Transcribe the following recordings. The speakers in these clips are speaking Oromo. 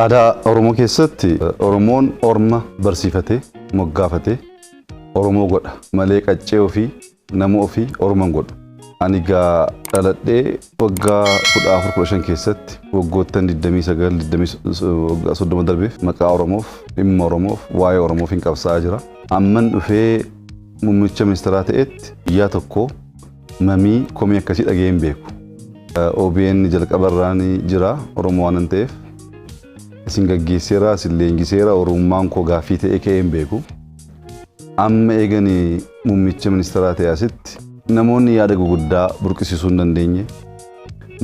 Aadaa Oromoo keessatti Oromoon orma barsiifatee, moggaafatee Oromoo godha malee qaccee ofii, nama ofii orma hin godhu. Ani gaa dhaladhee waggaa 14, 15 keessatti waggoottan 29, 30 darbeef maqaa Oromoof, dhimma Oromoof, waa'ee Oromoof hin qabsaa'aa jira. Amman dhufee muummicha ministeeraa ta'etti guyyaa tokko mamii komii akkasii dhaga'ee hin beeku. OBN jalqabarraan jira, Oromoo waan ta'eef isin gaggeesseera, isin leenjiseera, Oromummaan koo gaaffii ta'ee ka'ee hin beeku. Amma eeganii muummicha ministeeraa ta'e asitti namoonni yaada guguddaa burqisiisuu hin dandeenye,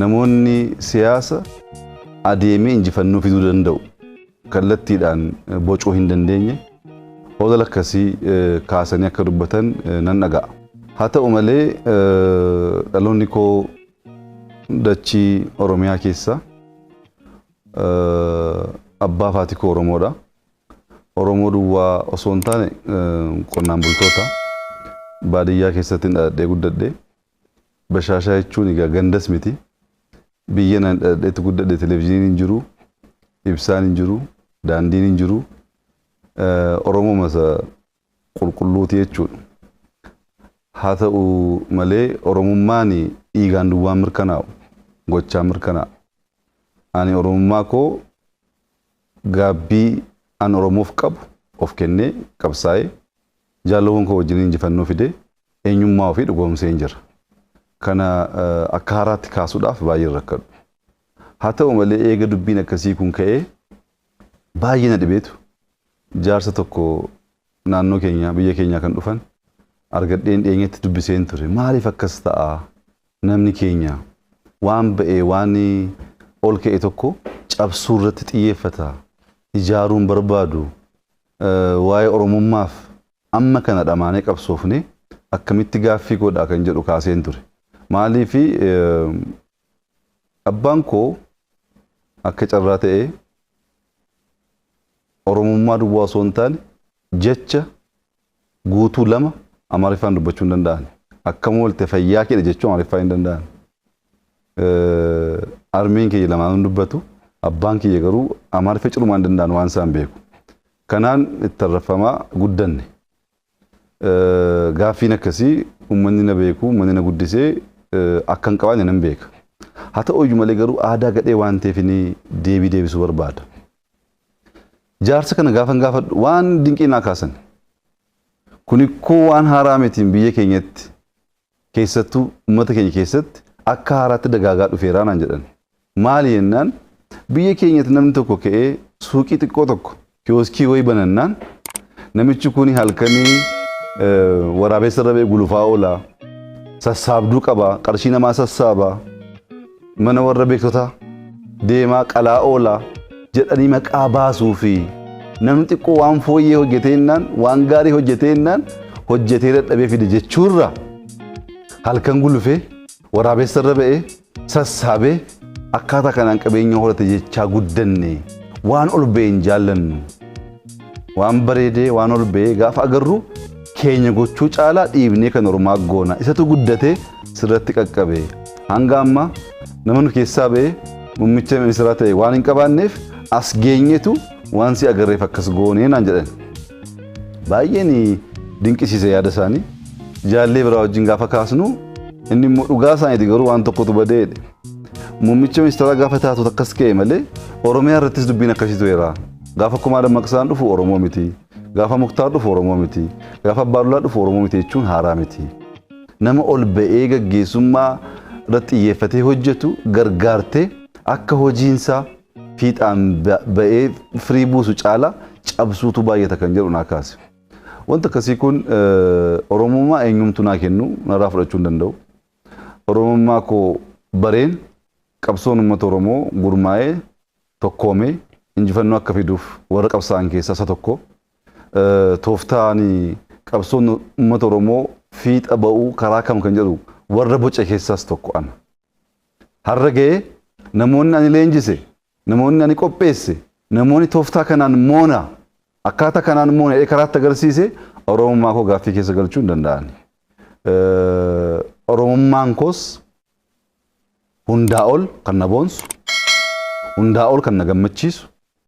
namoonni siyaasa adeemee injifannoo fiduu danda'u kallattiidhaan bocuu hin dandeenye odol akkasii kaasanii akka dubbatan nan dhaga'a. Haa ta'u malee, dhaloonni koo dachii Oromiyaa keessa, abbaa fi haati koo Oromoodha. Oromoo duwwaa osoo hin taane qonnaan bultoota. Baadiyyaa keessatti dhaladhee guddadhe. Bashaashaa jechuun egaa gandas miti. Biyya nan dhaladheetti guddadhe televizyiiniin hin jiru, ibsaan hin jiru, daandiin hin jiru. Oromoo masa qulqulluuti jechuudha. Haa ta'u malee, Oromummaan dhiigaan duwwaan mirkanaa'u, gochaan mirkanaa'a. Ani Oromummaa koo gaabbii an Oromoof qabu of kennee qabsaa'ee jaalawwan koo wajjin injifannoo fidee eenyummaa ofii dhugoomsee hin jira. Kana akka haaraatti kaasuudhaaf baay'ee rakkadhu. Haa ta'u malee, eega dubbiin akkasii kun ka'ee baay'ee na dhibeetu jaarsa tokko naannoo keenya, biyya keenyaa kan dhufan argadheen dhiyeenyatti dubbiseen ture. Maaliif akkas ta'a? Namni keenya waan ba'ee, waan ol ka'e tokko cabsuu irratti xiyyeeffata. Ijaaruun barbaadu. Waa'ee Oromummaaf amma kana dhamaanee qabsoofne akkamitti gaaffii godhaa kan jedhu kaaseen ture. Maaliif abbaan koo akka carraa ta'ee Oromummaa duwwaa osoo hin taane jecha guutuu lama Amaariffaan dubbachuu hin danda'an. Akkam oolte, fayyaa keedha jechuu Amaariffaa hin danda'an. Armeen kiyya lamaanuu dubbatu. Abbaan kiyya garuu Amaariffa cirumaa hin danda'an, waan isaan beeku. Kanaan itti arrafamaa guddanne. Gaaffiin akkasii uummanni na beeku, uummanni na guddisee akka hin qabaanne nan beeka. Haa ta'u iyyuu malee garuu aadaa gadhee waan ta'eef inni deebii deebisuu barbaada. Jaarsa kana gaafan gaafadhu waan dinqii naa kaasan. Kuni koo waan haaraa mitiin, biyya keenyatti, keessattuu uummata keenya keessatti akka haaraatti dagaagaa dhufeeraa naan jedhan. Maali jennaan, biyya keenyatti namni tokko ka'ee suuqii xiqqoo tokko, kiyooskii wayii banannaan, namichi kun halkanii waraabessa irra ba'ee gulufaa oola. Sassaabduu qaba, qarshii namaa sassaaba, mana warra beektotaa deemaa qalaa oola jedhanii maqaa baasuu fi namni xiqqoo waan fooyyee hojjetee jennaan, waan gaarii hojjetee jennaan, hojjetee dadhabee fide jechuurra halkan gulufee waraabessa irra ba'ee sassaabee akkaataa kanaan qabeenya horate jechaa guddanne. Waan ol ba'e hin jaallannu. Waan bareedee, waan ol ba'ee gaafa agarru keenya gochuu caalaa dhiibnee kan ormaa goona. Isatu guddatee sirratti qaqqabe. Hanga amma nama nu keessaa ba'ee muummicha ministeeraa ta'e waan hin qabaanneef as geenyetu waan si agarreef akkas goonee naan jedhan. Baay'een dinqisiise yaada isaanii. Jaallee biraa wajjin gaafa kaasnu inni immoo dhugaa isaaniiti, garuu waan tokkotu badee jedhe. Muummicha ministeeraa gaafa taatu akkas ka'e malee Oromiyaa irrattis dubbiin akkasii tureera. Gaafa Kumaa Dammaqsaan dhufu Oromoo miti. Gaafa Muktaar dhufu Oromoo miti. Gaafa Abbaadulaa dhufu Oromoo miti jechuun haaraa miti. Nama ol ba'ee gaggeessummaa irratti xiyyeeffatee hojjetu gargaartee akka hojiinsaa fiixaan ba'ee firii buusu caalaa cabsuutu baay'ata kan jedhu naa kaase. Wanta akkasii kun Oromummaa eenyumtu naa kennu narraa fudhachuu hin danda'u. Oromummaa koo bareen qabsoon uummata Oromoo gurmaa'ee tokkoomee injifannoo akka fiduuf warra qabsaa'an keessaa isa tokko. Tooftaan qabsoon uummata Oromoo fiixa ba'uu karaa kam kan jedhu warra boce keessaas tokko ana. Har'a ga'ee namoonni ani leenjise, namoonni ani qopheesse, namoonni tooftaa kanaan moona, akkaataa kanaan moona jedhee karaatti agarsiise Oromummaa koo gaaffii keessa galchuu hin danda'an. Oromummaan koos hundaa ol kan na boonsu, hundaa ol kan na gammachiisu,